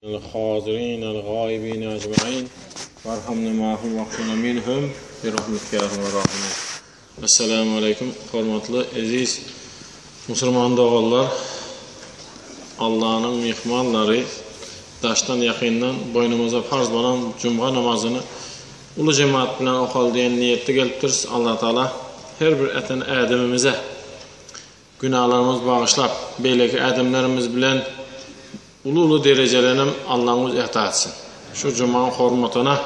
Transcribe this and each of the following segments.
El-Hazirin el-Gaibin ecmaîn Warhamna ma'hum wahşuna minhum bi rahmetike ya erhamer rahimin. Esselamu aleýkum hormatly eziz musulman doganlar Allanyň myhmanlary daşdan ýakyndan boýnumyza farz bolan jumga namazyny uly jemaat bilen okaly diýen niýetde gelipdiris Allah Taala her bir äten ädimimize Günalarymyzy bagyşlap, beýleki ädimlerimiz bilen uly-uly derejelerinem Allaň özi äta etsin. Şu jumaň hormatyna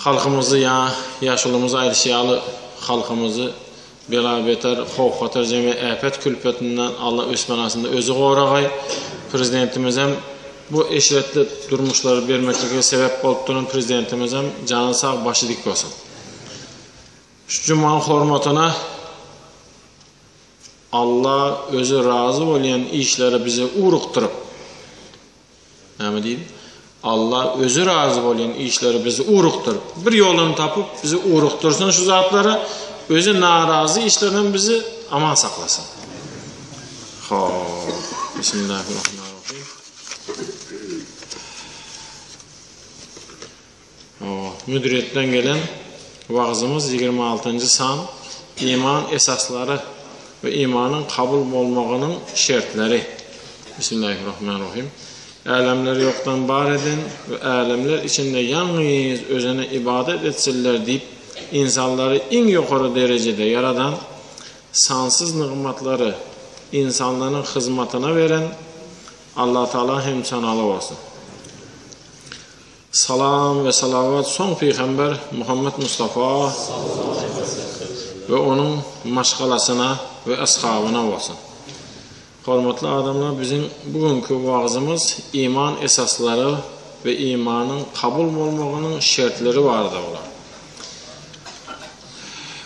halkymyzy ýa ýaşulymyz aýdyşy ýaly halkymyzy bela-beter, howp-hatar jemi äpet-külpetinden Alla öz penasynda özi goragaý. Prezidentimizem bu eşretli durmuşlary bermeklige sebäp bolup duran Prezidentimizem jany sag, başy dik bolsun. Şu jumaň hormatyna Alla özi razy bolýan işlere bizi ugrukdyryp, näme diýdi? Alla özi razy bolýan işlere bizi ugrukdyryp, bir ýoluny tapyp bizi ugrukdyrsyn şu zatlara, özi narazy işlerden bizi aman saklasyn. Hop, Bismillahirrahmanirrahim. Müdiriýetden gelen wagzymyz 26-njy san Iman esaslary we imanyň kabul bolmagynyň şertleri. Bismillahirrahmanirrahim. Älemleri ýokdan bar eden we älemler içinde ýalňyz özüne ybadat etsinler diýip ynsanlary iň ýokary derejede ýaradan, sansyz nygmatlary ynsanlaryň hyzmatyna beren Allatagala hem sanaly bolsun. Salam we salawat soň pygamber Muhammet Mustafa we onuň maşgalasyna we ashabyna bolsun. Hormatly adamlar biziň bu günki wagzymyz iman esaslary we imanyň kabul bolmagynyň şertleri barada bolar.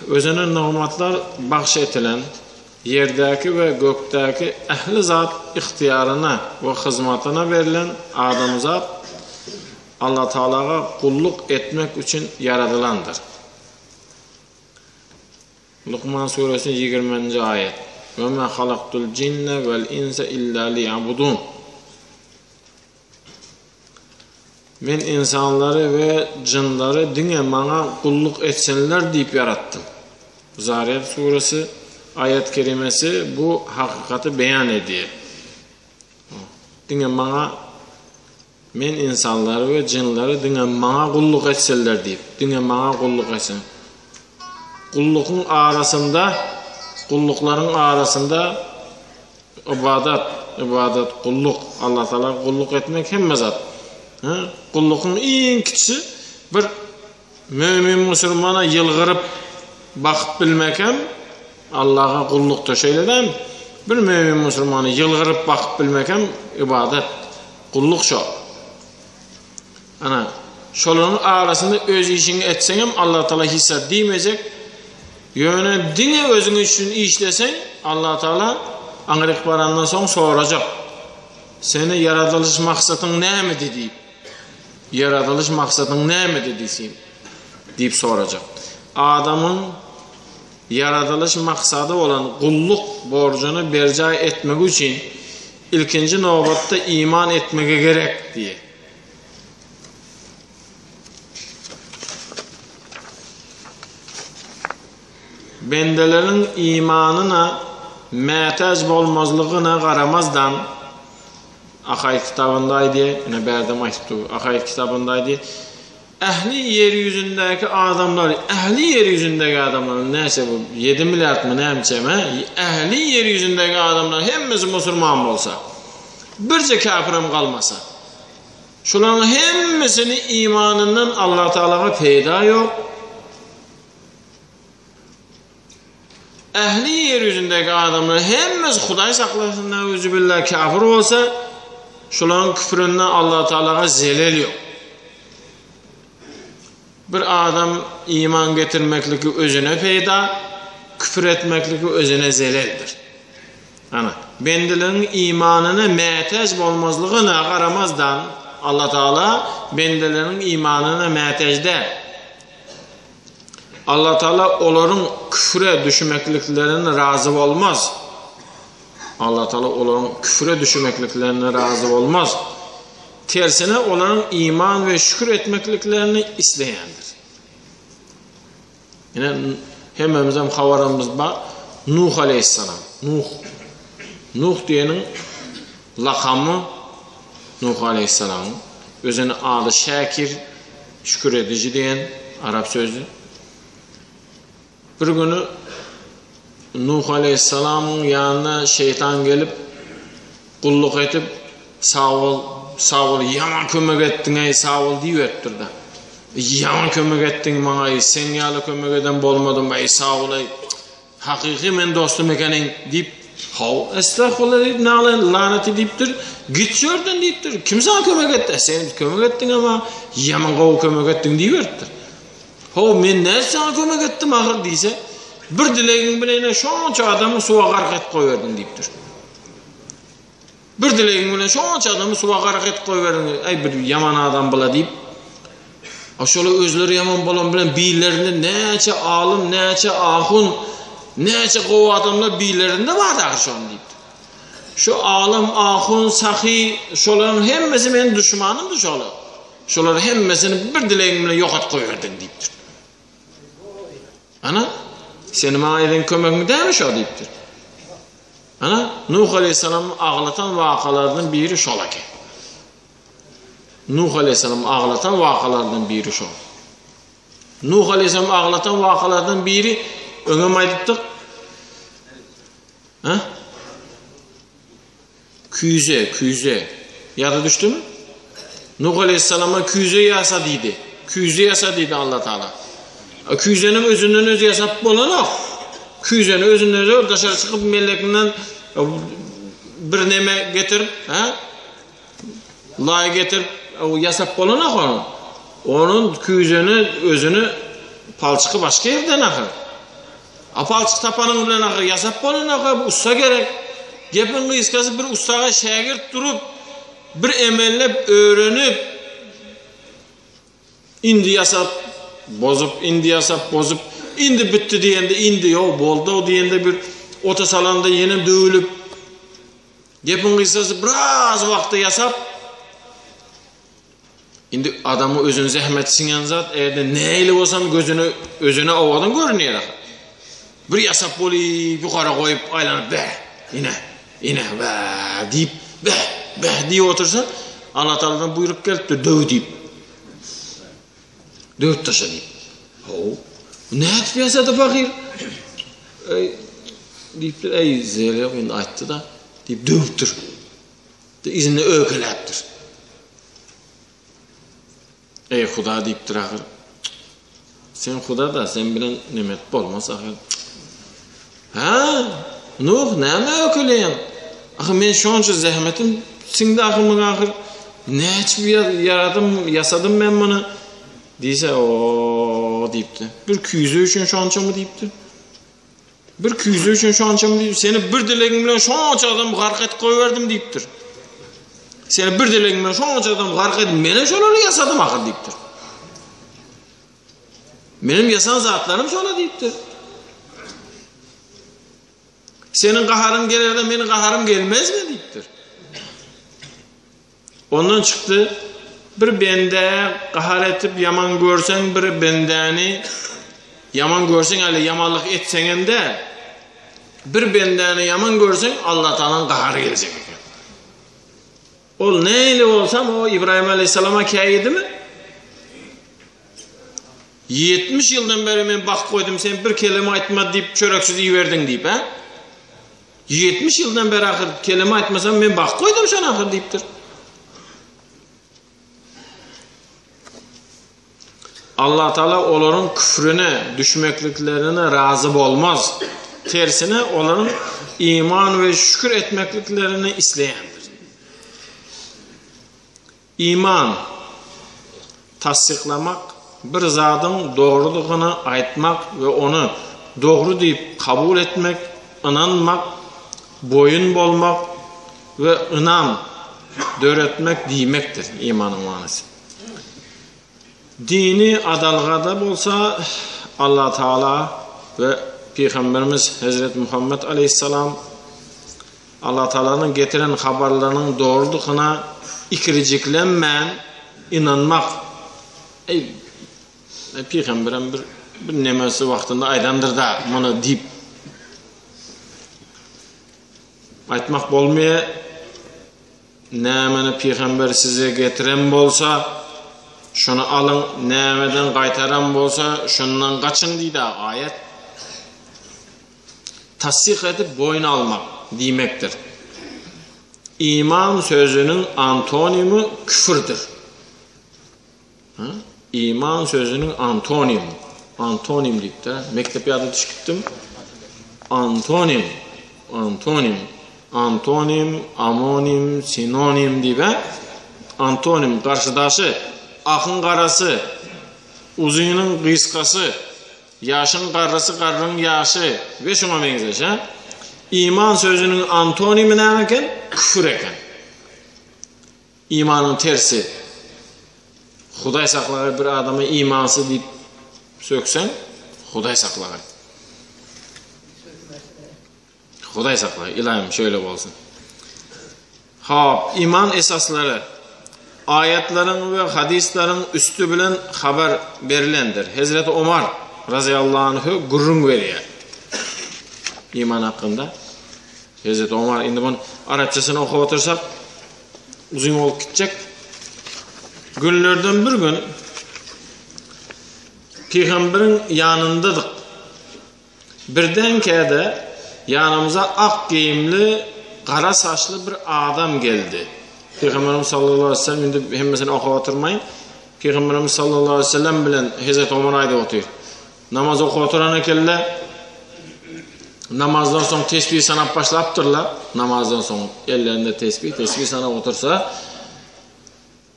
Özüne nygmatlar bagş etilen Ýerdäki we gökdäki ähli zat ygtyýaryna we hyzmatyna berlen adamzat Allatagalaga gulluk etmek üçin ýaradylandyr. Lukman suresi ýigriminji aýat. Ve ma halaktul jinne vel insa illa liyabudun. Men ynsanlary we jynlary diňe maňa gulluk etsinler diýip ýaratdym. Zaryýat suresi aýat kerimesi bu hakykaty beýan edýär. Diňe maňa men ynsanlary we jynlary diňe maňa gulluk etsinler diýip, diňe maňa gulluk etsin. Gullugyň arasynda, gulluklaryň arasynda Ybadat, ybadat, gulluk, Allatagala gulluk etmek hemme zat. Hä? Gullugyň iň kiçisi bir mömin musulmana ýylgyryp bakyp bilmek hem Allaha gullukdyr. Şeýle dälmi? Bir mömin musulmana ýylgyryp bakyp bilmek hem ybadat, gulluk şo. Ana, şolaryň arasynda öz işiňi etseň hem Allatagala hiç zat diýmejek. Ýöne diňe özüň üçin işleseň, Allatagala aňryk barandan soň sorajak. Seni ýaradylyş maksadyň nämedi diýip. Ýaradylyş maksadyň nämedi diýsin diýip sorajak. Adamyň ýaradylyş maksady bolan gulluk borjuny berjaý etmegi üçin ilkinji nobatda iman etmegi gerek diýýär. Bendeleriň imanyna mätäç bolmazlygyna garamazdan, Akaid kitabynda aýdýar, ine bärdem aýdyp dur, Akaid kitabynda aýdýar, ähli ýer ýüzündäki adamlar, ähli ýer ýüzündäki adamlar, näçe bu, 7 milliardmy nämçeme, ähli ýer ýüzündäki adamlar hemmesi musulman bolsa, birje käpirem galmasa, Şularyň hemmesini imanyndan Allatagalaga peýda ýok. Ähli ýer ýüzündäki adamlar hemmesi Hudaý saklasyn näuzubillah kafir bolsa, şularyň küfründen Allatagalaga zelel ýok. Bir adam iman getirmekligi özüne peýda, küfür etmekligi özüne zeleldir. Ana, bendeleriň imanyna mätäç bolmazlygyna garamazdan, Allatagala bendeleriň imanyna mätäç däl. Allatagala olaryň küfre düşmekliklerine razy bolmaz. Allatagala olaryň küfre düşmekliklerine razy bolmaz. Tersine olaryň iman we şükür etmekliklerini isleýändir. Ine hemmemizem habarymyz bar. Nuh aleýhissalam. Nuh. Nuh diýeniň lakamy Nuh aleýhissalamyň. Özüni ady Şäkir, şükür ediji diýen arap sözi. Bir güni Nuh aleýhissalamyň ýanyna şeýtan gelip, gulluk edip, Sag bol, sag bol, ýaman kömek etdiň-eý, sag bol diýiberipdir-de. Ýaman kömek etdiň maňa-eý, seň ýaly kömek eden bolmadym-eý, sag bol-eý, hakyky men dostum ekeniň diýip, Haw, estagfurullah diýip, naglaýyn, laneti diýipdir, git şu ýerden diýipdir, kim saňa kömek etdi? Sen kömek etdiň-ä maňa, ýaman gowy kömek etdiň diýiberipdir. How, men nädip saňa kömek etdim ahyr diýse, bir dilegiň bilen ine şonça adamy suwa gark edip goýberdiň diýipdir. Bir dilegiň bilen şonça adamy suwa gark edip goýberdiň, aý bir ýaman adam bula diýip. A şolar özleri ýaman bolan bilen bilerinde näçe alym, näçe ahun, näçe gowy adamlar bilerinde bar ahyr şony diýipdir. Şu alym, ahun, sahy şolaryň hemmesi meniň duşmanymdy şolar. Şolary hemmesini bir dilegiň bilen ýok edip goýberdiň diýipdir. Ana, seni maňa eden kömegiň dämi şo diýipdir. Ana, Nuh aleyhisselamyň aglatan wakalarynyň biri şol eken. Nuh aleyhisselam aglatan wakalardan biri şol. Nuh aleyhisselam aglatan wakalardan biri öňem aýdypdyk. Ha? Küýze, küýze. Ýada düşdümi? Nuh aleyhissalama küýze ýasa diýdi. Küýze ýasa diýdi Allah Taala. Küýzeniň özünden özi ýasap bolanok. Küýzeni özünden özi daşary çykyp mellekinden bir neme getirip, ha? Laý getirip ýasap bolanok onu. Onun küýzeni özüni palçyky başga ýerden ahyr. A palçyk tapanyň bilen ahyr ýasap bolanok-a, bu ussa gerek. Gepiň gysgasy bir ussaga şägirt durup, bir emellep öwrenip, indi ýasap, bozup, indi ýasap, bozup, indi bitdi diýende, indi ýok, boldy-ow diýende bir ota salanda ýene döwülip, gepiň gysgasy biraz wagtda ýasap, Indi adamyň özüne zähmeti siňen zat, eger-de nähili bolsam gözüne özüne owadan görünýär ahyr. Bir ýasap bolyp, ýokara goýup aýlanyp bäh, ine, ine, bäh diýip, bäh, bäh diýip otursa, Allah Tagaladan buýruk gelipdir, döw diýip. Döwüp taşla diýip. How, nädip ýasady pahyr? Eý, diýipdir, eý, zerre ýok indi aýtdy-da, diýip döwüpdir. Yzynda öýkeläpdir. Eý, Huda diýipdir ahyr. Sen Huda-da, sen bilen neme edip bolmaz ahyr. Hä, Nuh, näme öýkeleýäň? Ahyr men şonça zähmetim siňdi ahyr muňa ahyr. Näçe ýaradym, ýasadym men muny. Diýse, o diýipdir. Bir küýze üçin şonçamy diýipdir. Bir küýze üçin şonça mı diýip, seni bir dilegiň bilen şonça adam gark edip goýberdim diýipdir. Seni bir dilegiň bilen şonça adam gark edip, menem şolary ýasadym ahyr diýipdir. Menem ýasan zatlarym şola diýipdir. Seniň gaharyň gelerde meniň gaharym gelmezmi diýipdir. Ondan çykdy, Bir bendä gahar etip ýaman görseň bir bendäni ýaman görseň ýa ýamanlyk etseňem däl. Bir bendäni ýaman görseň Allatagalaň gahary geljek eken. Ol nähili bolsam o Ibrahim aleyhissalama käýedimi? 70 ýyldan beri men bakyp goýdum sen bir keleme aýtma diýip çöreksiz iberdiň diýip, hä? 70 ýyldan beri ahyr keleme aýtmasam men bakyp goýdum şony ahyr diýipdir. Allah Taala olaryň küfrüne düşmekliklerine razy bolmaz. Tersine olaryň iman we şükür etmekliklerini isleýändir. Iman, tassyklamak, bir zadyň dogrudygyny aýtmak we ony dogry diýip kabul etmek, ynanmak, boýun bolmak we ynam döretmek diýmekdir imanyň manysy. Dini adalgada bolsa Allatagala we Pygamberimiz Hezreti Muhammet aleýhissalam Allatagalanyň getiren habarlarynyň dogrudygyna. ikirijiklenmän ynanmak. Eý, pygamberem bir bir nemesi wagtynda aýdandyr-da muny diýip aýtmak bolmaýar. Nämeni pygamber size getiren bolsa, şony alyň, nämeden gaýtaran bolsa, şondan gaçyň diýdi aýat. Tassyk edip boýun almak diýmekdir. Iman sözüniň antonimi küfürdir. Iman sözüniň antonimi. Antonim diýipdir. Mekdep ýada düşüpdim. Antonim. Antonim. Antonim, amonim, sinonim diýip, Antonim garşydaşy, akyň garasy, uzynyň gysgasy, ýaşyň garrysy, garryň ýaşy we şuňa meňzeş, hä? Iman sözüniň antonimi näme eken? Küfür eken. Imanyň tersi. Hudaý saklagaý bir adama imansyz diýip sökseň, Hudaý saklagaý. Hudaý saklagaý, ylaýym şeýle bolsun. Hop, iman esaslary aýatlaryň we hadyslaryň üsti bilen habar berlendir. Hezreti Omar razyýallahu anhu gürrüň berýär. Iman hakynda. Hezreti Omar indi muny arapçasyny okap otursak uzyn bolup gitjek. Günlerden bir gün Pygamberiň ýanyndadyk. Birdenkä-de ýanymyza ak geýimli, gara saçly bir adam geldi. Pygamberimiz sallallahu aleyhi ve sellem indi hemmesini okap oturmaýyn. Pygamberimiz sallallahu aleyhi ve sellem bilen Hezreti Omar aýdyp otyr. Namaz okap oturan ekenler. Namazdan soň tesbih sanap başlapdyrlar. Namazdan soň ellerinde tesbih, tesbih sanap otursa,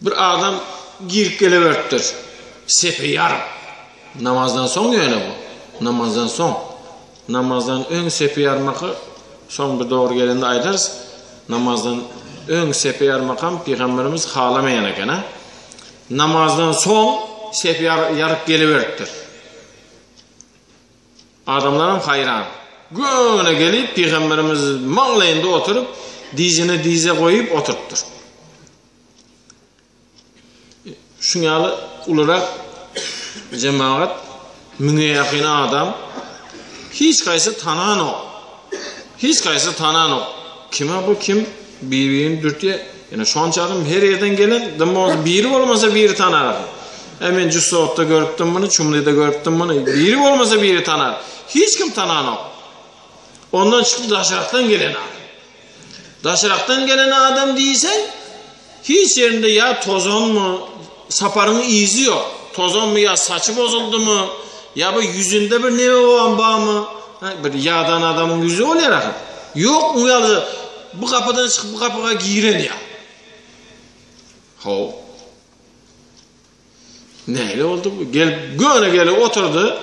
bir adam girip geleberipdir. Sepi ýaryp. Namazdan soň ýöne bu. Namazdan soň. Namazdan öň sepi ýarmaky soň bir dogry gelende aýdarys. Namazdan öň sepi ýarmakam pygamberimiz halamaýan eken, ha. Namazdan soň sep ýaryp geliberipdir. Adamlaram haýran. Göne gelip pygamberimiz maňlaýynda oturyp, dizini dize goýup oturypdyr. Şuň ýaly ulurak jemagat müňe ýakyn adam hiç haýsy tananok. Hiç haýsy tananok. Kime bu kim bir-birini dürtýär. Ýöne şonça adam her ýerden gelen, dym bolsa biri bolmasa biri tanar ahyr. E men Jusowtda görüpdim muny, Çumlyda görüpdim muny. Biri bolmasa biri tanar. Hiç kim tananok. Ondan çykyp daşrakdan gelen adam. Daşrakdan gelen adam diýseň, hiç ýerinde ýa tozanmy, saparyň yzy ýok. Tozanmy ýa saçy bozuldymy, ýa bir ýüzünde bir neme bolan barmy? Bir ýadan adamyň ýüzi bolýar ahyr. Ýok, oň ýaly bu gapydan çykyp bu gapyga giren ýa. How. Nähili boldy bu? Gelip göne gelip oturdy.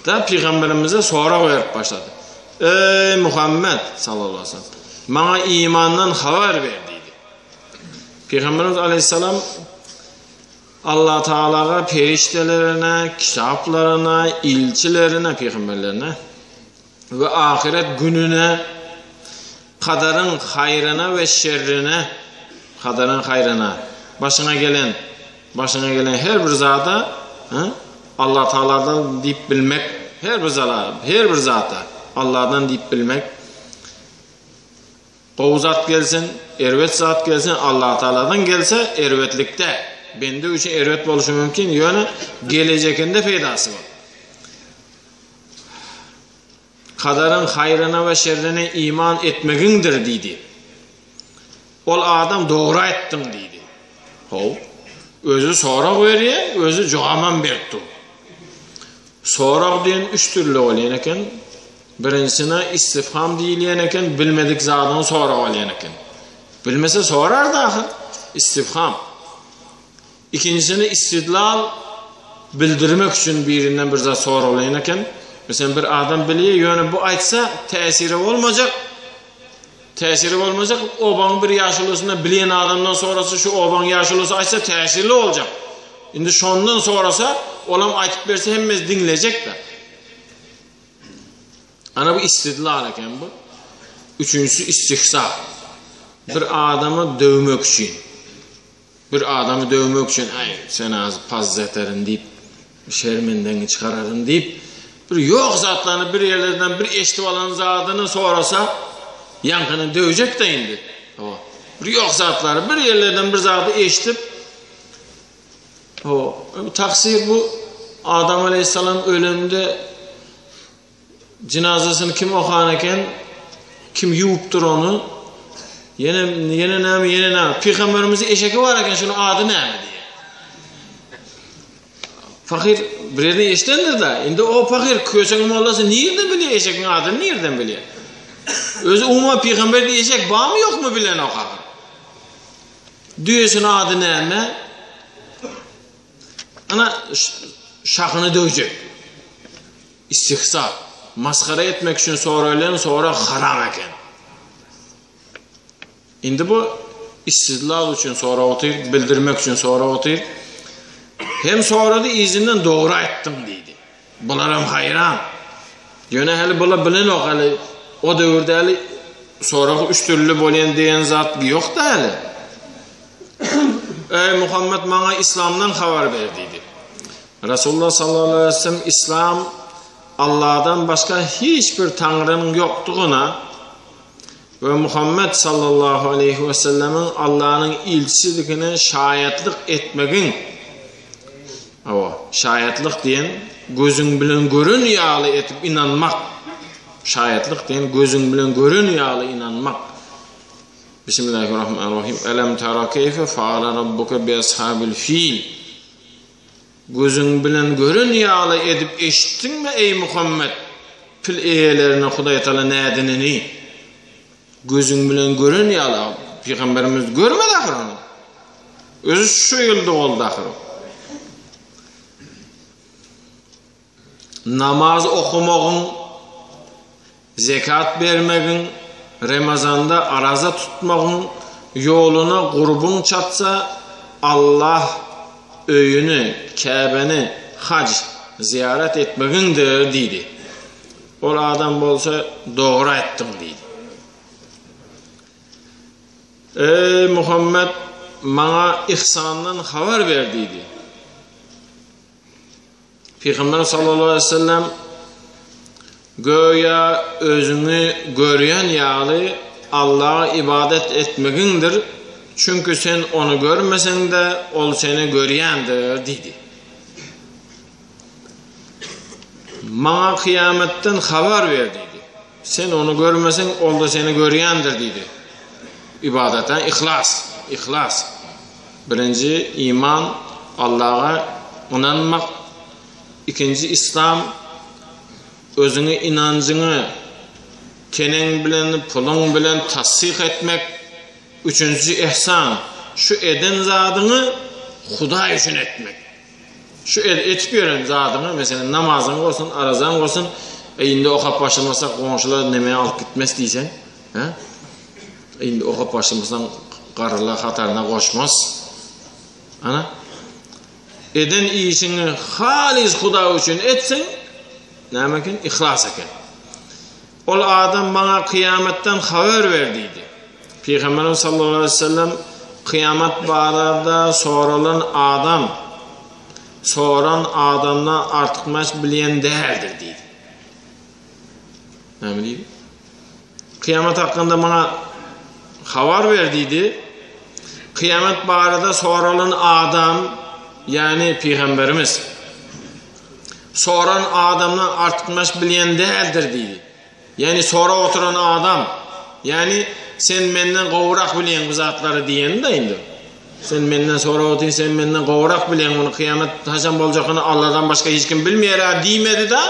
Da pygamberimize sorag berip başlady. Ey Muhammed sallallahu aleyhi ve sellem, maňa imandan habar ber diýdi. Pygamberimiz aleyhisselam Allah Taala'ga, perişdelerine, kitaplaryna, ilçilerine, pygamberlerine we ahiret gününe, kadaryň haýryna we şerrine, kadaryň haýryna, başyňa gelen, başyňa gelen her bir zada, Allah Taala'dan diýip bilmek, her bir zada, her bir zada Allah'dan diýip bilmek. Gowy zat gelsin, erbet zat gelsin, Allah Taala'dan gelse erbetlikde, bende üçin erbet boluşy mümkin, ýöne gelejekinde peýdasy bar. Kadaryň haýryna we şerrine iman etmegiňdir diýdi. Ol adam dogry aýtdyň diýdi. How, özi sorag berýär, özi jogabam berip dur. Sorag diýen üç dürli bolýan eken. Birinjisine istifham diýilýän eken, bilmedik zadyňy sorag alýan eken. Bilmese sorar-da ahyr. Istifham. Ikinjisini istidlal bildirmek üçin birinden bir zat soraglaýan eken. Meselem bir adam bilýär, ýöne bu aýtsa täsiri bolmajak. Täsiri bolmajak. Obaň bir ýaşulusyndan bilýän adamdan sorasa, şu obaň ýaşulusy aýtsa täsirli boljak. Indi şondan sorasa, olam aýtyp berse hemmesi diňlejek-de. Ana bu istidlal eken bu. Üçünjisi istihza. Bir adamy döwmek üçin. Bir adamy döwmek üçin, Aý, sen az pazz eterin diýip, şermendeňi çykararyn diýip, bir ýok zatlaryny bir ýerlerden bir eşidip alan zadyny sorasa, ýaňkyny döwjek-de indi. Hawa. Bir ýok zatlary, bir ýerlerden bir zady eşidip, hawa, taksyr bu Adam aleýhissalam ölende Jynazasyny kim okan eken? Kim ýuwupdyr ony? Ýene ýene näme, ýene näme? Pygamberimiziň eşegi bar eken, şunuň ady näme diýýär. Fahyr bir ýerden eşidendir-de. Indi o pahyr köçeň mollasy nirden bilýär eşegiň adyny nirden bilýär? Özi umuman pygamberde eşek barmy ýokmy bilenok ahyr. Düýesiniň ady näme? Ana şahyny döwjek. Istihza, masgara etmek üçin soraýlan sorag haram eken. Indi bu istidlal üçin sorap otyr, bildirmek üçin sorap otyr. Hem sorady, yzyndan dogry aýtdyň diýdi. Bularam haýran. Ýöne häli bular bilenok häli o döwürde häli sorag üç dürli bolýan diýen zat ýokdy häli. Eý Muhammet maňa islamdan habar ber diýdi. Rasulullah sallallahu aleyhi ve sellem islam Allahdan başga hiç bir taňrynyň ýokdugyna we Muhammet sallallahu aleyhi ve sellemiň Allahnyň ilçisidigine şaýatlyk etmegiň Hawa, şaýatlyk diýen gözüň bilen gören ýaly edip ynanmak. Şaýatlyk diýen gözüň bilen gören ýaly ynanmak. Bismillahirrahmanirrahim. Elem tara keýfe faala rabbuka bi ashabil fil. Gözüň bilen gören ýaly edip eşitdiňmi eý Muhammet pil eýelerine Hudaý Taala nädenini? Gözüň bilen gören ýaly pygamberimiz görmedi ahyr ony. Özi şu ýyl doguldy ahyr. Namaz okamagyň, zekat bermegiň, Ramazanda araza tutmagyň ýoluna gurbuň çatsa, Allah öýüni, Käbeni, haj, zyýarat etmegiňdir diýdi. Ol adam bolsa, Dogry aýtdyň diýdi. Eý, Muhammet, maňa yhsandan habar ber diýdi. Pygamber sallallahu aleýhi we sellem göýä özüňi görýän ýaly Allaha ybadat etmegiňdir, çünki sen ony görmeseň-de, ol seni görýändir diýdi. Maňa kyýamatdan habar ber diýdi. Sen ony görmeseň, ol-da seni görýändir diýdi. Ybadata yhlas, yhlas. Birinji iman, Allaha ynanmak. Ikinji islam, özüňi ynanjyňy teneň bilen, puluň bilen tassyk etmek. Üçünji ihsan, şu eden zadyňy Hudaý üçin etmek. Şu etip ýören zadyňy, meselem, namazyň bolsun, arazaň bolsun, e, indi okap başlamasak goňşular neme alyp gitmez diýseň, hä? Indi okap başlamasaň garrylar hataryna goşmaz. Ana. Eden işiňi halys Hudaý üçin etseň, näme eken? Yhlas eken. Ol adam maňa kyýamatdan habar ber diýdi. Pygamberimiz sallallahu aleýhi we sellem kyýamat barada soralan adam soran adamdan artykmaç bilýän däldir diýdi. Näme diýdi? Kyýamat hakynda maňa habar ber diýdi. Kyýamat barada soralan adam, ýagny pygamberimiz soran adamdan artykmaç bilýän däldir diýdi. Ýagny sorap oturan adam, ýagny sen menden gowurak bilýäň bu zatlary diýeni-de indi. Sen menden sorap otyň, sen menden gowurak bilýäň muny kyýamat haçan boljakyny Alladan başga hiç kim bilmeýär-ä diýmedi-de,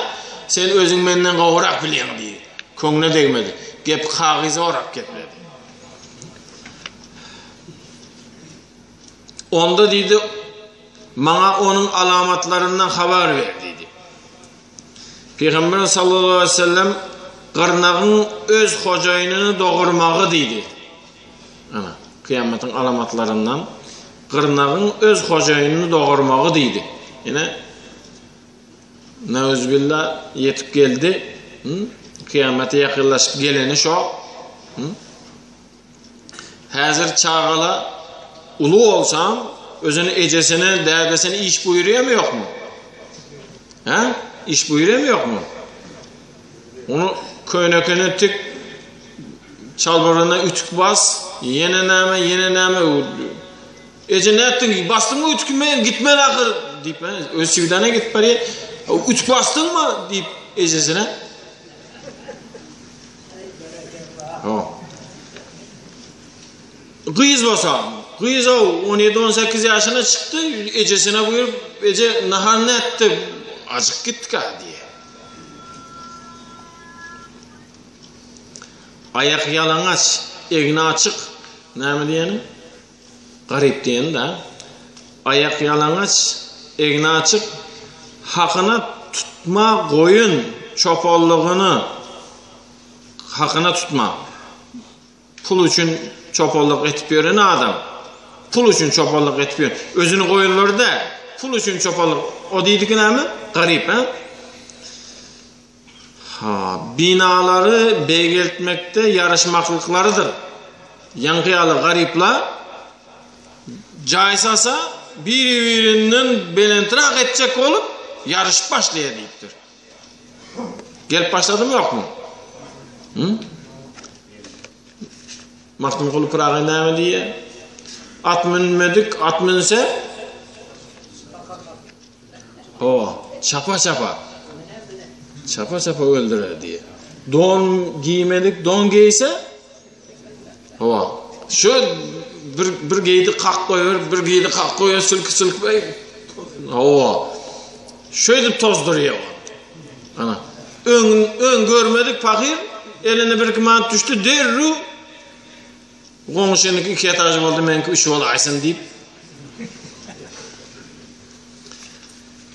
sen özüň menden gowurak bilýäň diýdi. Köňle degmedi. Gepi kagyza orap gepledi. Onda diýdi, maňa onuň alamatlaryndan habar ber diýdi. Pygamber sallallahu aleyhi ve sellem gyrnagyň öz hojaýynyny dogurmagy diýdi. Ana, kyýamatyň alamatlaryndan gyrnagyň öz hojaýynyny dogurmagy diýdi. Ine, Neuzbillah ýetip geldi. Kyýamata ýakynlaşyp geleni şo. Häzir çagala uly bolsam. özüni ejesine, dädesine iş buýurýarmy ýokmy? Hä? Iş buýurýarmy ýokmy? Ony köýnekini tik, çalbaryna ütük bas, ýene näme, ýene näme. Eje nätdiň, basdyňmy ütüki men gitmen ahyr diýip, öz çigdana gidip barýar. Ütük basdyňmy diýip ejesine. Ha. Gyz bolsa, gyz o 17-18 ýaşyna çykdy, ejesine buýrup, eje nahar nätdi, ajyk gitdik-ä diýýär. Aýak ýalaňaç, egni açyk, näme diýeni? Garyp diýeni-dä. Aýak ýalaňaç, egni açyk, hakyna tutma goýun çopanlygyny hakyna tutma. Pul üçin çopanlyk etip ýören adam. Pul üçin çopanlyk etip ýören. Özüni goýunlary däl. Pul üçin çopanlyk. O diýdiki näme? Garyp, ha? Ha, binalary beýgeltmekde ýaryşmaklyklarydyr. Ýaňky ýaly garyplar jaý salsa, biri-birinden belenträk etjek bolup ýaryşyp başlaýar diýipdir. Gelip başladymy ýokmy? Hı? Magtymguly Pyragy näme diýýär? At münmedik, at münse Ho, çapa-çapa. Çapa-çapa öldürer diýýär. Don giýmedik, don geýse Ho, şu bir bir geýdi kak goýber, bir geýdi kak goýber, silki silki. Ho. Şeýdip tozdurýar. Ana. Öň öň görmedik pahyr eline bir iki manat düşdi, derrew goňşynyňky iki etaž boldy, meňki üç bolaýsyn diýip.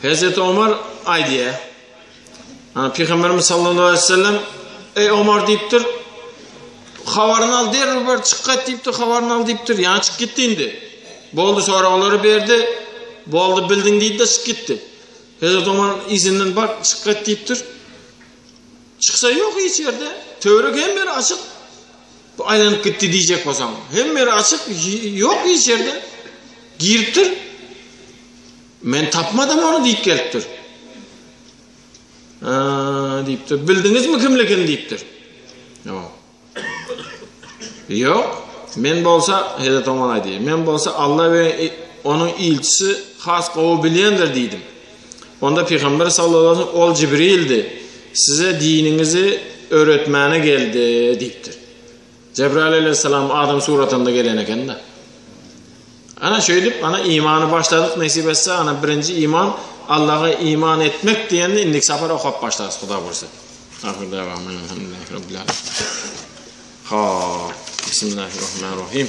Hezreti Omar aýdýar. Ana Pygamberimiz sallallahu aleyhi ve sellem Ey Omar diýipdir. Habaryny al derrew bar çyk gaýt diýipdir, habaryny al diýipdir. Ýa çyk gitdi indi. Boldy soraglary berdi. Boldy bildiň diýdi-de çyk gitdi. Hezreti Omar yzyndan bar çyk gaýt diýipdir. Çyksa ýok hiç ýerde. Töwerek hemme ýeri açyk. Bu aýlanyp gitdi diýjek bolsaň. Hemme ýeri açyk, ýok hiç ýerde. Giripdir. Men tapmadym ony diýip gelipdir. Ha, diýipdir. Bildiňizmi kimligini diýipdir. Ýok. Ýok. Men bolsa, Hezret Omar aýdýar, men bolsa Alla we onuň ilçisi has gowy bilýändir diýdim. Onda Pygamber sallallahu aleyhi ve sellem ol Jibrildi, size diniňizi öwretmäne geldi diýipdir. Jebraýyl aleyhisselam adam suratynda gelen eken-de. Ana şeýdip, ana imany başladyk nesip etse, ana birinji iman Allaha iman etmek diýenini indiki sapar okap başlarys Huda buýursa. Ahyr dawama elhamdülillahi rabbil alamin. Ha, bismillahirrahmanirrahim.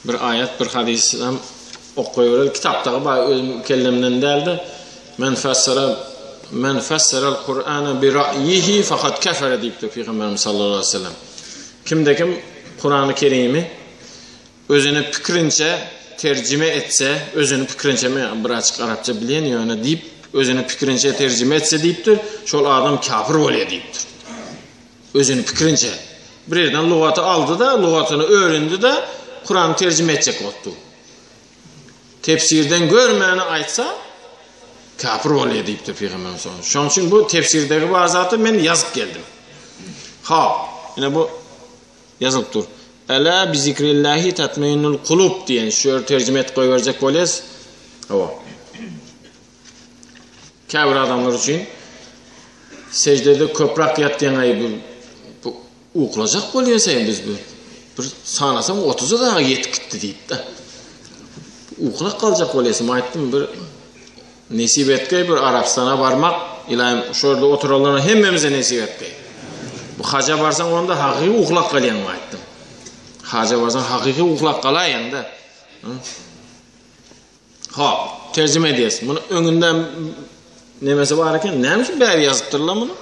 Bir aýat, bir hadys hem okaýbereli. Kitapdaky bar, özüm kellemden däldi. Men fassara Men fassaral Kur'ana bi ra'yihi faqad kafara diýipdir Pygamberimiz sallallahu aleyhi ve sellem. Kimde kim Kur'an-ı Kerimi özüni pikrinçe terjime etse, özüni pikrinçe men bir açyk arapça bilýän ýöne diýip, özüni pikrinçe terjime etse diýipdir, şol adam kafir bolýar diýipdir. Özüni pikrinçe. Bir ýerden lugaty aldy-da, lugatyny öwrendi-de, Kurany terjime etjek boldy. Tefsirden görmäni aýtsa, kafir bolýar diýipdir Pygamberimiz sallallahu aleyhi ve sellem. Şonuň üçin bu tefsirdegi bar zady men ýazyp geldim. Ha, ine bu ýazylyp dur. Ela bi zikrillahi tatmainnul kulub diýen şu ýeri terjime edip goýberjek bolýas. Hawa. Käbir adamlar üçin seždede köpräk ýatýaň aý bu bu uklajak bolýan sen biz bu bir sanasaň 30-a dagy ýetip gitdi diýip-de. Uklap galjak bolýasym aýtdym bir nesip etgeý bir Arabystana barmak ilaýym şu ýerde oturanlara hemmemize nesip etgeý. Bu haja barsaň onda hakyky uklap galýaň aýtdym. Haja barsaň hakyky uklap galaýaň-da. Hop, terjime edýäs. Muny öňünden nemesi bar eken. Näme üçin bäri ýazypdyrlar muny?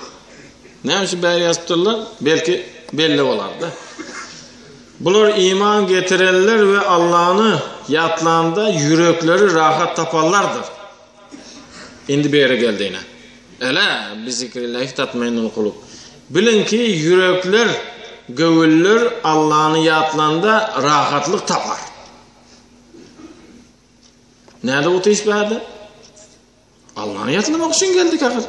Näme üçin bäri ýazypdyrlar? Belki belli bolar-da. Bular iman getirenler we Allany ýatlanda ýürekleri rahat tapanlardyr. Indi bu ýere geldi ine. Ela bi zikrillahi tatmainnul kulub. Biliň ki, ýürekler. Göwünler Allany ýatlanda rahatlyk tapar. Näde otyrys bärde? Allany ýatlamak üçin geldik ahyr.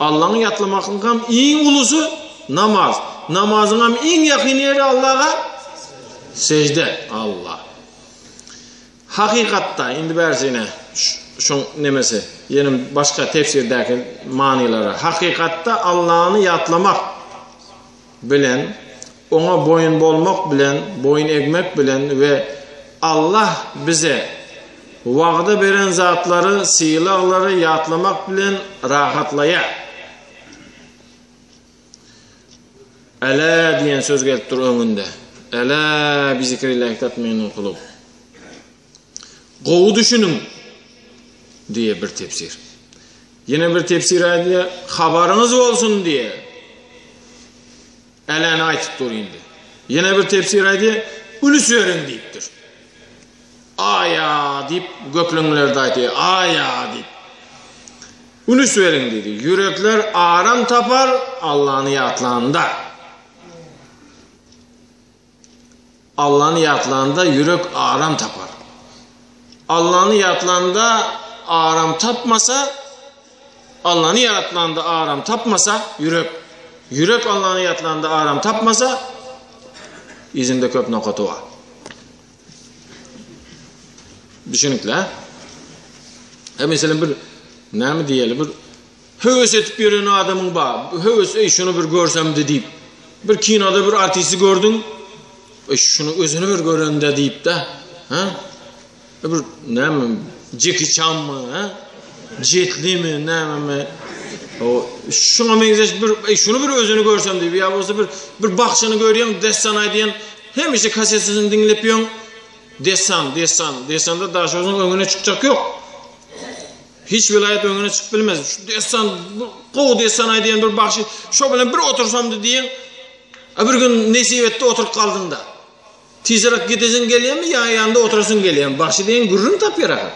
Allany ýatlamagyň iň ulusy namaz. Namazyň hem iň ýakyn ýeri Allaha sejde. Allah. Hakykatda indi bärsine şuň nemesi, ýene başga tefsirdäki manylary. Hakykatda Allany ýatlamak bilen, oňa boýun bolmak bilen, boýun egmek bilen we Allah bize wagda beren zatlary, sylaglary ýatlamak bilen rahatlaýar. Älä diýen söz gelip dur öňünde. Älä bi zikrillahi tatmainnul kulub. Gowy düşüniň diýe bir tefsir. Ýene bir tefsir aýdýar, habaryňyz bolsun diýe. Äläni aýtyp dur indi. Ýene bir tefsir aýdýar, ülüs beriň diýipdir. Aýa diýip gökleňlerde aýdýar, aýa diýip. Ünüs beriň diýdi. Ýürekler aram tapar Allany ýatlanda. Allany ýatlanda ýürek aram tapar. Allany ýatlanda aram tapmasa, Allany ýatlanda aram tapmasa, ýürek ýürek Allany ýatlanda aram tapmasa, yzynda köp nokaty bar. Düşünikli, ha? He meselem bir näme diýeli bir höwes edip ýören adamyň bar. Höwes, eý şuny bir görsemdi diýip. Bir kinoda bir artisti gördüň. Eý şuny özüni bir görende diýip-de, ha? E bir näme Jeki Çanmy, ha? Jetlimi, nämemi? O şuňa meňzeş bir eý şuny bir özüni görsem diýip, ýa bolsa bir bir bagşyny görýäň, dessan aýdýan, hemişe kasetini diňlep ýöň. Dessan, dessan, dessanda Daşoguzyň öňüne çykjak ýok. Hiç welaýat öňüne çykyp bilmez. Şu dessan, gowy dessan aýdýan bir bagşy, şo bilen bir otursamdy diýen, a bir gün nesip etdi oturyp galdyň-da. Tizräk gidesiň gelýärmi ýa ýanynda oturasyň gelýärmi? Bagşy diýen gürrüň tapýar ahyr.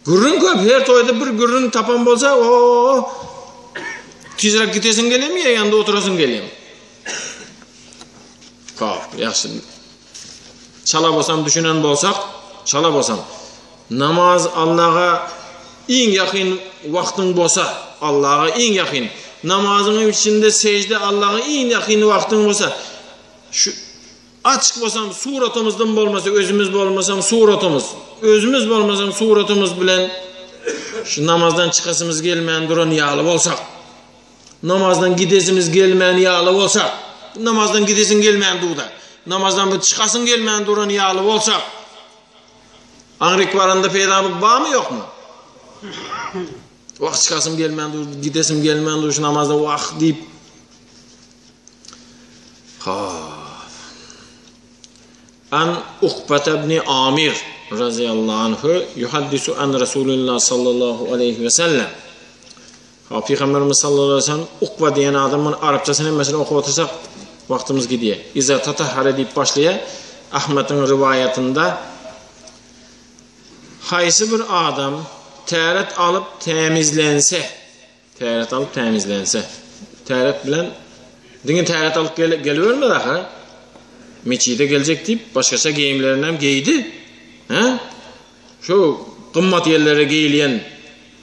Gürrüň köp, her toýda bir gürrüň tapan bolsa, o tizräk gidesiň gelýärmi ýa ýanynda oturasyň gelýärmi? Hop, ýagşy. Çala bolsam düşünen bolsak, çala bolsam namaz Allaha iň ýakyn wagtyň bolsa, Allaha iň ýakyn namazyň içinde sejde Allaha iň ýakyn wagtyň bolsa, şu açyk bolsam suratymyzdan bolmasa, özümiz bolmasam suratymyz, özümiz bolmasam suratymyz bilen şu namazdan çykasymyz gelmän duran ýaly bolsak, Namazdan gidesimiz gelmän ýaly bolsa, namazdan gidesiň gelmän durda, namazdan bir çykasyň gelmän duran ýaly bolsa, aňryk baranda peýda barmy ýokmy? Wah çykasym gelmän dur, gidesim gelmän dur şu namazdan wah diýip. Ha. An Ukbata ibn Amir radhiyallahu anhu yuhaddisu an Rasulillah sallallahu aleyhi ve sellem. Ha, Pygamberimiz sallallahu aleyhi ve sellem Ukba diýen adam muny arapçasyny hemmesini okap otursak wagtymyz gidýär. Iza tatahhara diýip başlaýar. Ahmediň riwaýatynda haýsy bir adam täret alyp tämizlense, täret alyp tämizlense, täret bilen diňe täret alyp gel gelibermez ahyr. Metjide geljek diýip başgaça geýimlerini hem geýdi. Hä? Şu gymmat ýerlere geýilýän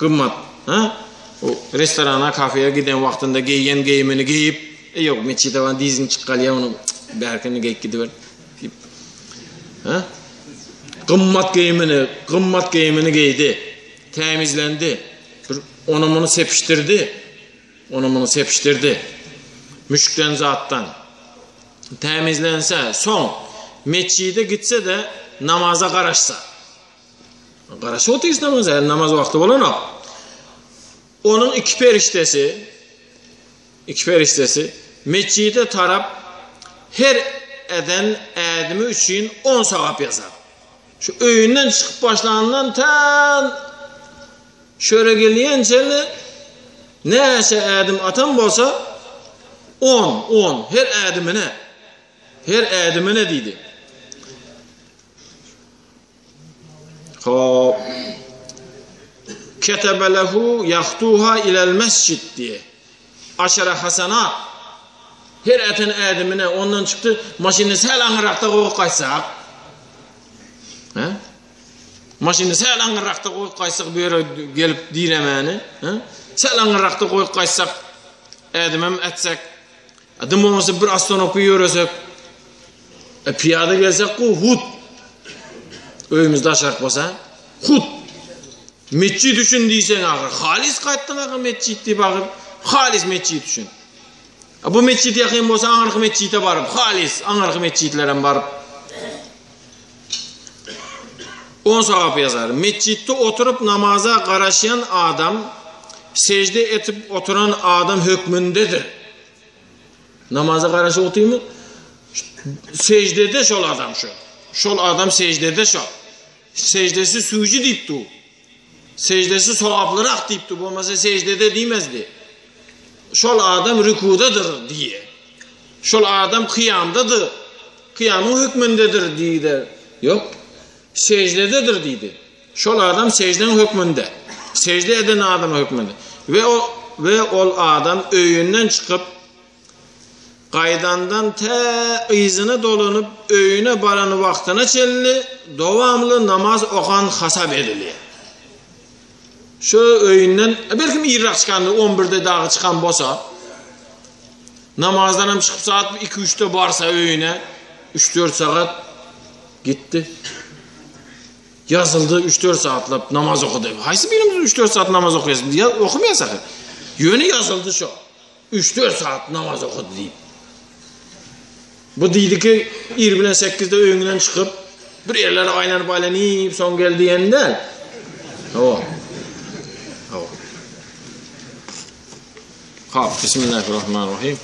gymmat, ha? O restorana, kafeýe giden wagtynda geýen geýimini geýip, e ýok, metjide baran dizim çykyp galýar, ony bärkini geýip gidiber diýip. Ha? Gymmat geýimini, gymmat geýimini geýdi. Tämizlendi. Bir ony muny sepişdirdi. Ony muny sepişdirdi. Müşkden zatdan. Tämizlense, soň metjide gitse-de namaza garaşsa. Garaşyp otyrys namaza, häli namaz wagty bolanok. Onuň iki perişdesi, iki perişdesi metjide tarap her eden ädimi üçin on sogap ýazar. Şu öýünden çykyp başlandan tä Şöre gelýänçä-le näçe ädim atan bolsa, on, on, her ädimine, her ädimine diýdi. Hop. Ketebe lehu yahtuha ilel mescid diýe. Aşara hasanat. Her äten ädimine ondan çykdy, maşyny sähel aňyrrakda goýup gaýtsak. Hä? Maşyny sähel aňyrrakda goýup gaýtsak bu ýere gelip diremäni, hä? Sähel aňyrrakda goýup gaýtsak, ädimem ätsek, dym bolmasa bir ostanowka ýöresek, e, pyýada gelsek gowy, hut. Öýümiz daşaryk bolsa, hut. Metjit üçin diýseň ahyr, halys gaýtdyň ahyr metjit diýip ahyr, halys metjit üçin. A bu metjit ýakyn bolsa aňyrky metjite baryp, halys aňyrky metjitlerem baryp. On sogap ýazar. Metjitde oturyp namaza garaşýan adam sejde etip oturan adam hökmündedir. Namaza garaşyp otyrmy? Sejdede şol adam şo. Şol adam sejdede şo. Sejdesi süýji diýip dur. Sejdesi sogaplyrak diýip dur. Bolmasa sejdede diýmezdi. Şol adam rükudadyr diýe. Şol adam kyýamdadyr. Kyýamyň hökmündedir diýdi. Ýok. Sejdededir diýdi. Şol adam sejdeň hökmünde. Sejde eden adam hökmünde. We o we ol adam öýünden çykyp Gaýdandan tä yzyna dolanyp öýüne baran wagtyna çenli dowamly namaz okan hasap edilýär. Şu öýünden, belkim irräk çykandyr, on birde dagy çykan bolsa, namazdanam çykyp saat iki-üçde barsa öýüne, üç-dört sagat gitdi. Ýazyldy üç-dört sagatlap namaz okady. Haýsy birimiz üç-dört sagat namaz okaýas? Okamaýas ahyr. Ýöne ýazyldy şo. Üç-dört sagat namaz okady diýip. Bu diýdi ki, ir bilen sekizde öýüňden çykyp, bir ýerlere aýlanyp aýlanyp, soň gel diýen däl. Hawa. Hawa. Hop, bismillahirrahmanirrahim.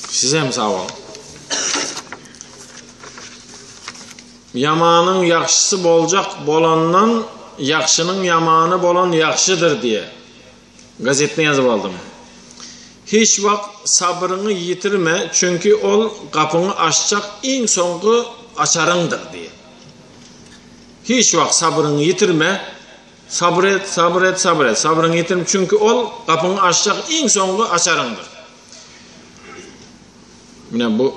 Siz hem sag boluň. Ýamanyň ýagşysy boljak bolandan ýagşynyň ýamany bolan ýagşydyr diýe. Gazetden ýazyp aldym. Hiç wagt sabryňy ýitirme, çünki ol gapyňy açjak iň soňky açaryňdyr diýe. Hiç wagt sabryňy ýitirme, sabyr et, sabyr et, sabyr et. Sabryňy ýitirme, çünki ol gapyňy açjak iň soňky açaryňdyr. Mine bu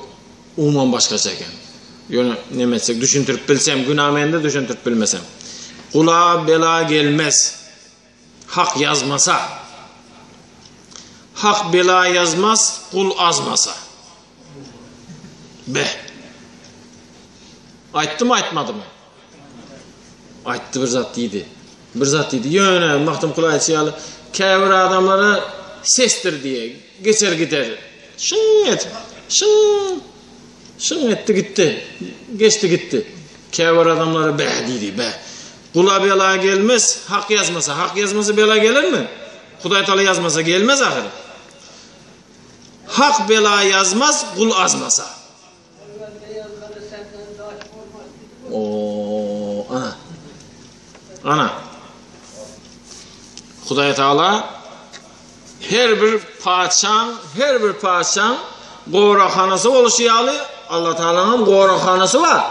umuman başgaça eken. Ýöne neme etsek düşündirip bilsem günä mende düşündirip bilmesem. Gula bela gelmez. Hak ýazmasa. Hak bela ýazmaz, gul azmasa. Be. Aýtdymy aýtmadymy? Aýtdy bir zat diýdi. Bir zat diýdi. Ýöne Magtymguly aýtşy ýaly käbir adamlara sesdir diýe geçer gider. Şyň etip, şyň şyň etdi gitdi. Geçdi gitdi. Käbir adamlara bä diýdi, bä. Gula bela gelmez, hak ýazmasa. Hak ýazmasa bela gelermi? Hudaý Taala ýazmasa gelmez ahyry. Hak bela ýazmaz, gul azmasa. Oo, ana. Ana. Hudaý Taala her bir patyşaň, her bir patyşaň goraghanasy bolşy ýaly, Allah Taalanyň hem goraghanasy bar.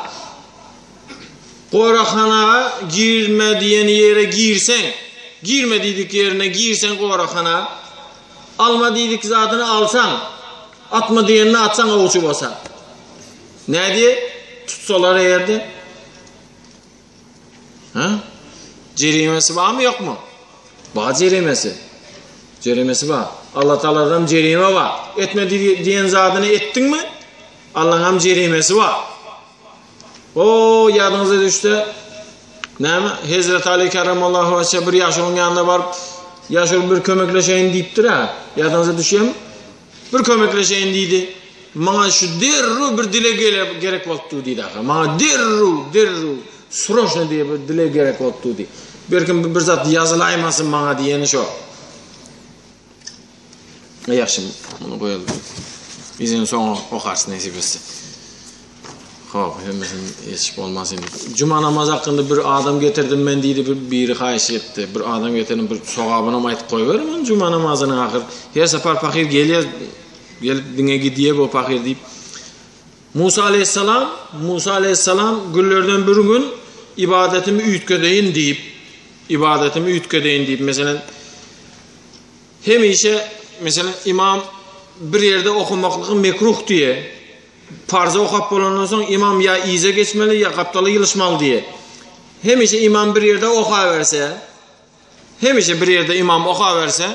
Goraghana girme diýen ýere girseň, girme diýdik ýerine girseň goraghana, alma diýdik zadyny alsaň, Atma diýenini atsaň awçy bolsa. Nädýä? Tutsalar eger-de. Ha? Jerimesi barmy ýokmy? Bar jerimesi. Jerimesi bar. Allah Taaladan jerime bar. Etme diýen zadyny etdiňmi? Allah'ın hem jerimesi bar. O ýadyňyza düşse, näme? Hezret Ali kerramallahu wajhe bir ýaşulyň ýanyna baryp, ýaşuly bir kömekleşeýin diýipdir ha. Ýadyňyza düşýärmi? Bir kömekleşeýin diýdi. Maňa şu derrew bir dileg gerek bolup dur diýdi ahyr. Maňa derrew, derrew, sroçno diýip bir dileg gerek bolup dur diýdi. Belkim bir zat ýazylaýmasyn maňa diýeni şo. Ýagşy, muny goýaly. Biz soňra okarys nesip etse. Hop, hemmesini ýetişip bolmaz indi. Juma namazy hakynda bir adam getirdim men diýdi, bir biri haýyş etdi. Bir adam getirdim, bir sogabynam aýtyp goýberin men juma namazynyň ahyr. Her sapar pahyr gelýär, gelip diňe gidýär bu pahyr diýip. Musa aleyhisselam, Musa aleyhisselam günlerden bir gün ibadetimi üýtgedeýin diýip, ibadetimi üýtgedeýin diýip, meselem, hemişe. meselem, imam bir ýerde okamaklygy mekruh diýe. Parzy okap bolandan soň imam ýa yza geçmeli, ýa gapdala ýylyşmaly diýe. Hemişe imam bir ýerde okaberse, hemişe bir ýerde imam okaberse,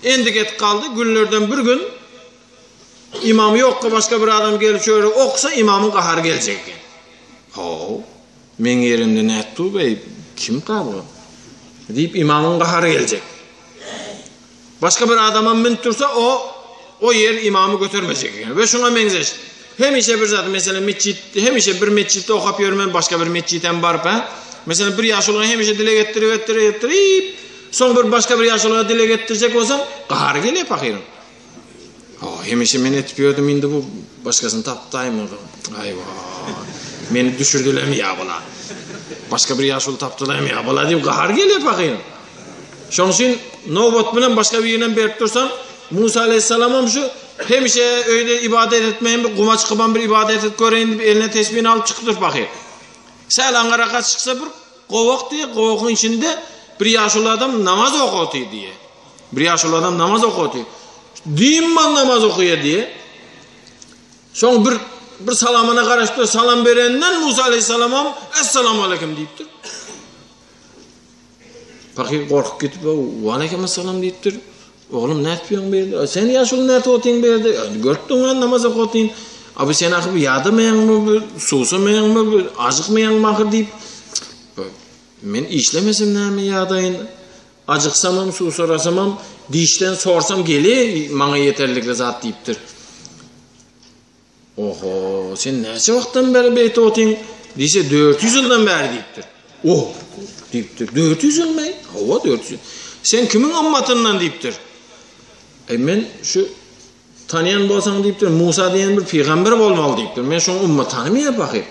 endik etip galdy, günlerden bir gün imam ýokka başga bir adam gelip şu ýerde oksa imamyň gahary geljek eken. How, meň ýerimde nätdi beý, kimka bu? diýip imamyň gahary geljek. Başga bir adamam münüp dursa o o ýer imamy götermejek eken. We şuňa meňzeş. Hemişe bir zat, meselem metjit, hemişe bir metjitde okap ýörmän başga bir metjitem baryp, ha? Meselem bir ýaşulyňa hemişe dileg etdirip etdirip etdirip, soň bir başga bir ýaşulyňa dileg etdirjek bolsaň, gahary gelýär pahyryň. Ha, hemişe men etip ýördüm, indi bu başgasyny tapdaýmy? Aýwa. Meni düşürdilermi ýa bula? Başga bir ýaşuly tapdylarmy ýa bula diýip gahary gelýär pahyryň. Şoň üçin nobat bilen başga birine berip dursaň, Musa aleyhissalamam şu hemişe öýde ibadet etmeýin bir guma çykybam bir ibadet edip göreýin diýip eline tesbini alyp çykypdyr pahyr. Säl aňaraka çyksa bir gowak diýe, gowagyň içinde bir ýaşuly adam namaz okaty diýe. Bir ýaşuly adam namaz okaty. Dynman namaz okaýar diýe. Soň bir bir salamyna garaşyp salam berenden Musa aleyhissalamam Essalamu aleyküm diýipdir. Pahyr gorkup gidip, Waleýkim essalam diýipdir. Oglum nätip ýöň bu ýerde? Sen ýaşuly nätip otyň bu ýerde? Görüp durman namaz okap otyn. A bu sen ahyr ýadamaýaňmy, bu suwsamaýaňmy, bu ajykmaýaňmy ahyr diýip. Men işlemesem näme ýadaýyn? Ajyksamam, suwsarasamam, dişden sorsam gelýär maňa ýeterlikli zat diýipdir. Oho, sen näçe wagtdan bäri beýtip otyň? Diýse, 400 ýyldan bäri diýipdir. Oh, diýipdir. 400 ýylmy? Hawa, 400 ýyl. Sen kimiň ymmatyndan diýipdir. Eý, men şu tanýan bolsaň diýipdir, Musa diýen bir pygamber bolmaly diýipdir. Men şoň ümmat tanymaýar pahyr.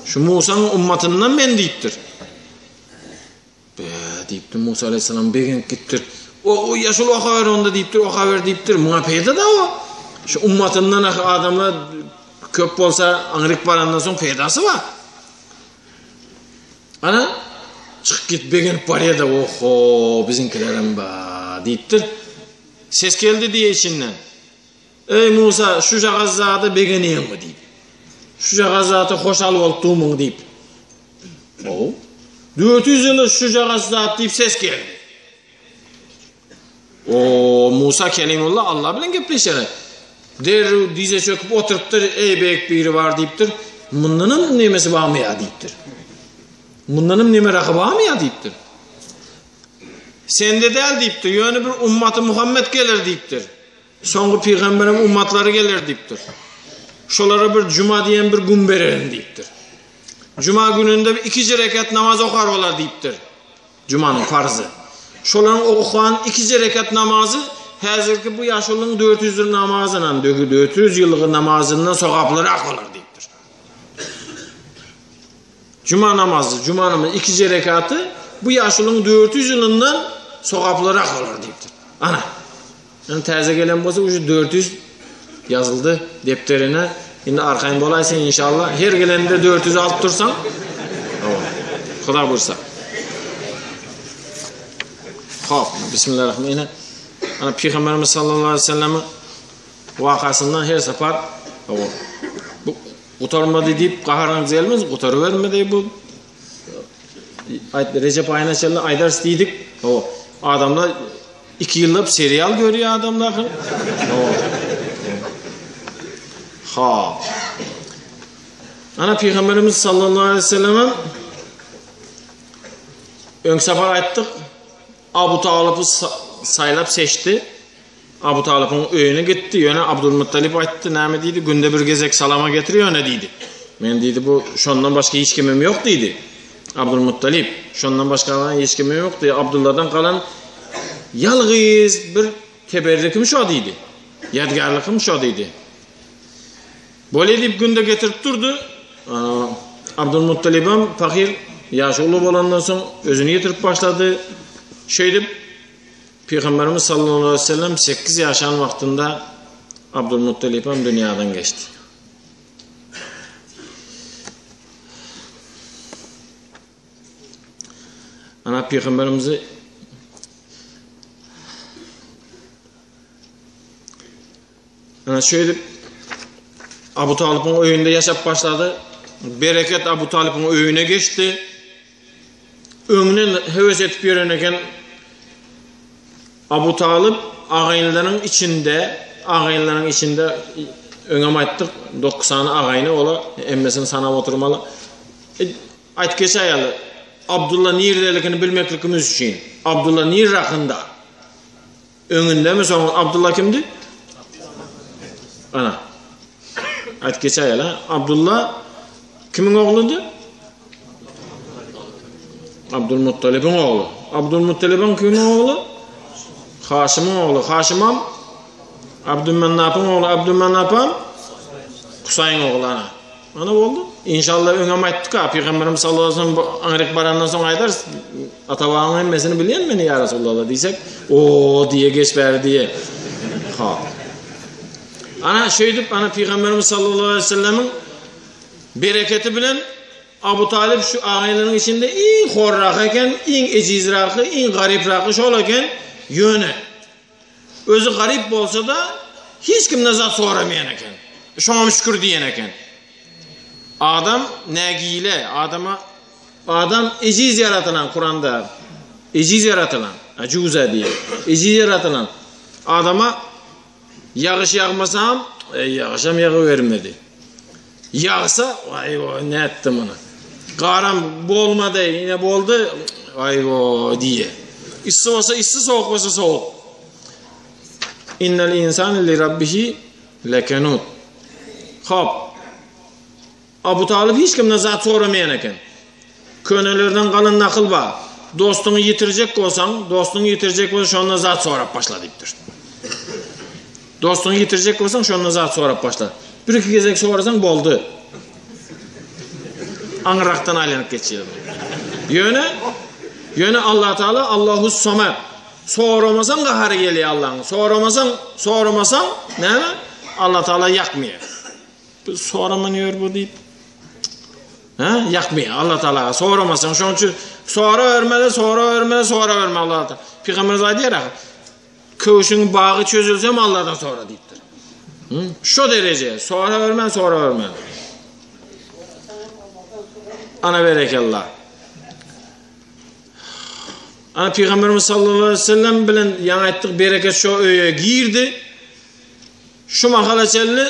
Şu Musaň ümmatyndan men diýipdir. Bä, diýipdir, Musa alaýhyssalam begenip gitdir. O, o ýaşuly okaber onda diýipdir, okaber diýipdir. Muňa peýda-da o. Şu ummatyndan ahy adamlar köp bolsa aňryk barandan soň peýdasy bar. Ana, çykyp git begenip barýar-da, oho, biziňkilerem bar diýipdir. Ses geldi diýe içinden. Eý, Musa, şujagaz zada begenýäňmi diýip. Şujagaz zada hoşal bolup durmyň diýip. How. 400 ýyly şujagaz zat diýip ses geldi. O Musa Kelimullah Allah bilen gepleşer. Derrew dize çöküp oturypdyr, eý beýik biri bar diýipdir. Mundanam nemesi barmy ýa diýipdir. Mundanam neme rahy barmy ýa diýipdir. Sende däl diýipdir, ýöne bir ummaty Muhammet geler diýipdir. Soňky pygamberiň ummatlary geler diýipdir. Şolara bir juma diýen bir gün bererin diýipdir. Juma gününde bir ikije rekat namaz okar olar diýipdir. Jumanyň farzy. Şolaryň okan ikije rekat namazy häzirki bu ýaşulynyň 400 ýyl namazyndan, 400 ýyllyk namazyndan sogaplyrak bolar diýipdir. Juma namazy, juma namazy ikije rekaty bu ýaşulynyň 400 ýylyndan sogaplyrak bolar diýipdir. Ana. Indi täze gelen bolsa uje 400 ýazyldy depderine. Indi arkaýyn bolaýsyn inşallah. Her gelende 400 alyp dursaň. Hawa. Huda buýursa. Hop, bismillahirrahmanirrahim. Ana Peygamberimiz sallallahu aleyhi ve sellem wakasyndan her sapar hawa. Bu gutarmady diýip gaharyňyz gelmez, gutarybermedi bu. Aýt Recep aýyna çenli aýdarys diýdik. Hawa. Adamlar 2 ýyllap serial görýär adamlar. Hawa. Ha. Ana Peygamberimiz sallallahu aleyhi ve sellem öň sapar aýtdyk. Abu Talypy saýlap seçdi. Abu Talypyň öýüne gitdi. Ýöne Abdulmuttalip aýtdy, näme diýdi? Günde bir gezek salama getir ýöne diýdi. Men diýdi, bu şondan başga hiç kimim ýok diýdi. Abdulmuttalip, şondan başga hiç kimim ýok diýdi. Abdulladan galan ýalgyz bir teberrikim şo diýdi. Ýadygärlikim şo diýdi. Bolýa diýip günde getirip durdy. Abdulmuttalibem pahyr ýaşy uly bolandan soň özüni ýitirip başlady. Şeýdip Pygamberimiz sallallahu aleyhi ve sellem 8 ýaşan wagtynda Abdulmuttalip hem dünýadan geçdi. Ana Pygamberimizi. Ana şeýdip Abu Talypyň öýünde ýaşap başlady. Bereket Abu Talypyň öýüne geçdi. Öňden höwes edip ýören eken Abu Talyp agaýynlaryň içinde, agaýynlaryň içinde öňem aýtdyk, 9 sany agaýyny ola, hemmesini sanap oturmaly. E, aýt geçäýeli. Abdulla niredeligini bilmekligimiz üçin. Abdulla nir rakynda? Öňündemi soň Abdulla kimdi? Ana. Aýt geçäýeli. Abdulla kimiň ogludy? Abdulmuttalibiň ogly. Abdulmuttalibiň kimiň ogly? Haşymyň ogly. Haşymam Abdülmennapyň ogly. Abdülmennapam Kusaýyň ogly ana. Ana boldy. Inşallah öňem aýtdyk-a, Pygamberimiz sallallahu aleyhi ve sellem aňryk barandan soň aýdarys, ata-babaň hemmesini bilýän meni ýa Resulallah diýsek, o diýe geç bäri diýe. Ha. Ana şeýdip ana Pygamberimiz sallallahu aleyhi ve sellemiň bereketi bilen Abu Talib şu agaýlaryň içinde iň horraky eken, iň ejizraky, iň garypraky şol eken, ýöne Özi garyp bolsa-da, hiç kimden zat soramaýan eken. Şoňam şükür diýen eken. Adam nägile, adama adam ejiz ýaratylan Kuranda. Ejiz ýaratylan, ajuza diýen. Ejiz ýaratylan. Adama ýagyş ýagmasam, eý ýagyşam ýagybermedi. Ýagsa, aý-o, nätdi muny. Garam bolmady, ine boldy, aý-o diýe. Yssy bolsa yssy, sowuk bolsa sowuk. Innel insane li rabbihi lekenut. Hop. Abu Talib hiç kimden zat soramaýan eken. Könelerden galan nakyl bar. Dostuňy ýitirjek bolsaň, dostuňy ýitirjek bolsaň, şondan zat sorap başla diýipdir. Dostuňy ýitirjek bolsaň, şondan zat sorap başla. Bir-iki gezek sorasaň boldy. Aňyrakdan aýlanyp geçýär. Ýöne, ýöne Allah Taala Allahu Samed. Soramasaň gahary gelýär Allahyň. Soramasaň, soramasaň näme? Allah Taala ýakmaýar. Bu soraman ýör bu diýip. Hä? Ýakmaýar Allah Taala. Soramasaň, şonuň üçin sora bermeli, sora bermeli, sora bermeli Allah Taala. Pygamberimiz aýdýar, köwşüň bagy çözülsem Allahdan sora diýipdir. Hı? Şo dereje, sora bermän, sora bermän. Ana berekella. Ana Pygamberimiz sallallahu aleyhi ve sellem bilen ýaňy aýtdyk, bereket şo öýe girdi. Şu mahala çenli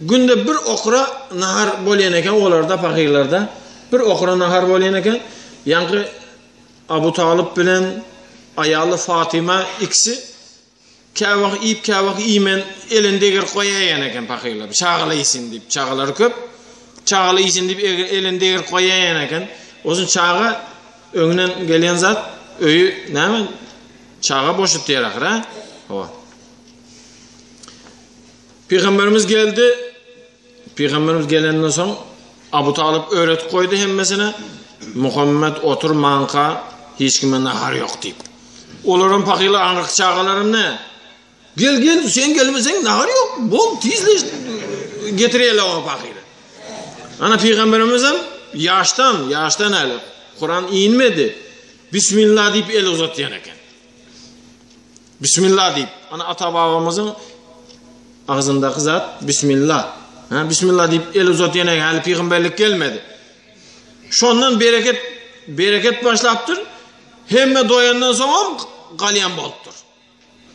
günde bir okra nahar bolýan eken olarda, pahyrlarda. Bir okra nahar bolýan eken. Ýaňky Abu Talyp bilen aýaly Fatyma ikisi käwagt iýip, käwagt iýmän elini degirip goýaýan eken pahyrlar. Çagalar iýsin diýip, çagalary köp. Çagalar iýsin diýip elini degirip goýaýan eken. Osun çaga öňünden gelýän zat öýi näme? Çaga boşatýar ahyr, ha? Hawa. Pygamberimiz geldi. Pygamberimiz gelenden soň Abu Talyp öwretip goýdy hemmesine. Muhammed oturmanka hiç kime nahar ýok diýip. Olaryň pahylar aňyrky çagalaryň ne? Gel gel sen gelmeseň nahar ýok. Bol tizleş getireli o pahyry. Ana pygamberimiz hem ýaşdan, ýaşdan häli Kuran inmedi. Bismillah diýip el uzatýan eken. Bismillah diýip, ana ata-babamyzyň agzyndaky zat Bismillah. Ha, Bismillah diýip el uzatýan eken, häli pygamberlik gelmedi. Şondan bereket bereket başlapdyr. Hemme doýandan soňam galýan bolupdyr.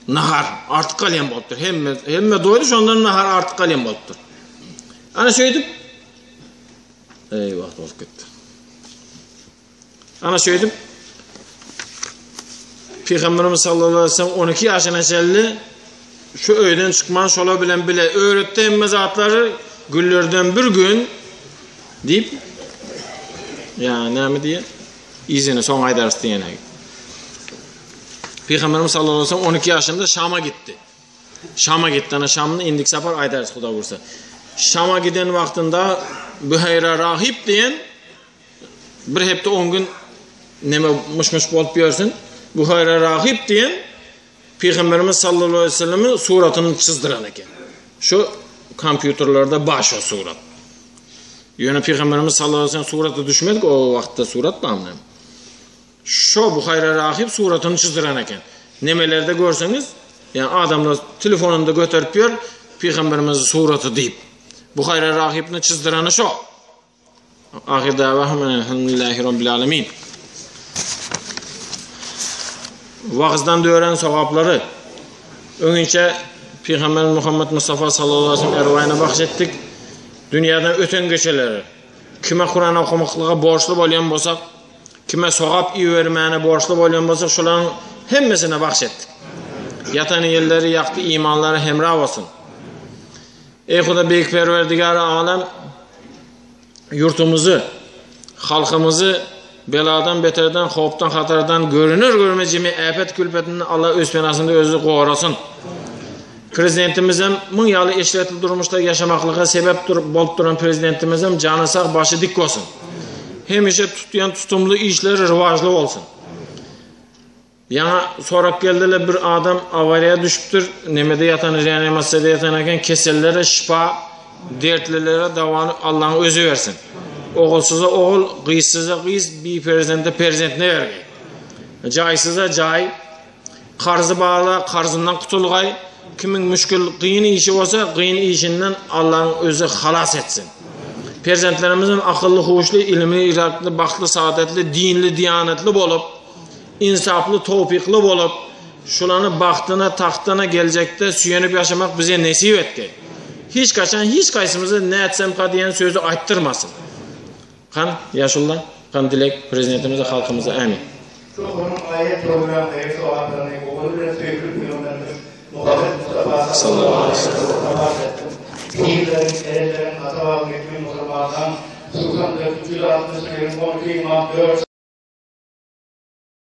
Nahar artyk galýan bolupdyr. Hemme hemme doýdy, şondan nahar artyk galýan bolupdyr. Ana şeýdip Eý, wagt bolup gitdi. Ana şeýdip Pygamberimiz sallallahu aleyhi ve sellem 12 ýaşyna çenli şu öýden çykman şolar bilen bile öwretdi hemme zatlary günlerden bir gün diýip ýa näme diýe izini soň aýdarys diýene. Pygamberimiz sallallahu aleyhi ve sellem 12 ýaşynda Şama gitdi. Şama gitdi. Ana Şamyny indiki sapar aýdarys Huda buýursa. Şama giden wagtynda Büheýra rahip diýen Bir hepde on gün neme myş-myş bolup ýörsün. Buhara Rahip diýen Pygamberimiz sallallahu aleyhi ve sellemiň suratyny çyzdyran eken. Şu kompýuterlerde bar şo surat. Ýöne Pygamberimiz sallallahu aleyhi ve sellem suraty düşmedik o wagtda surat barmy? Şo Buhara Rahip suratyny çyzdyran eken. Nemelerde görseňiz, ýa adamlar telefonunda göterip ýör. Pygamberimiziň suraty diýip. Buhaýra rahypny çyzdyrany şo. Ahyr dawahum elhamdülillahi rabbil alamin. Wagyzdan dören sogaplary öňinçä Pygamber Muhammed Mustafa sallallahu aleyhi ve sellem erwaýyna bahş etdik. Dünýäden öten geçeleri kime Kur'an okamaklyga borçly bolýan bolsak, kime sogap ibermäne borçly bolýan bolsak, şolaryň hemmesine bahş etdik. Ýatan ýerleri ýagty imanlary hemra bolsun. Eý Huda Beýik Perwerdigary Alem ýurtumyzy, halkymyzy beladan, beterden, howpdan, hatardan, görüner görmez jemi äpet külpetinden Allah öz penasynda özi gorasyn. Prezidentimizem muň ýaly eşretli durmuşda ýaşamaklyga sebäp bolup duran prezidentimizem jany sag, başy dik bolsun. Hemişe tutýan tutumly işleri rywajly bolsun. Ýaňa sorap geldiler bir adam awariýa düşüpdir, nemede ýatan reanimasiýada ýatan eken, kesellere şypa, dertlilere dawany Allaň özi bersin. Ogulsyza ogul, gyzsyza gyz, biperzende perzentine bergeý. Jaýsyza jaý, karzy barla karzyndan gutulgaý, kimiň müşgil gyn işi bolsa gyn işinden Allaň özi halas etsin. Perzentlerimizem akylly huşly, ilimli idrakly, bagtly saadatly, dinli diýanatly bolup, Ynsaply, towpykly bolup, şulany bagtyna, tagtyna geljekde süýenip ýaşamak bize nesip etgeý. Hiç haçan hiç haýsymyza nätsemka diýen sözi aýtdyrmasyn. Hany, ýaşulular, hany dileg Prezidentimize, halkymyza. Ämin. Şu onuň aýat töwra haýyr-sogaplaryny ogly bilen söýgüli pygamberimiz Muhammet Mustafa sallallahu aleýhi we selleme bagyş etdim. Pirleriň, erenleriň, ata-baba mekdebin musulmanlaň, hususan-da 361-iň 12 ymam, dört.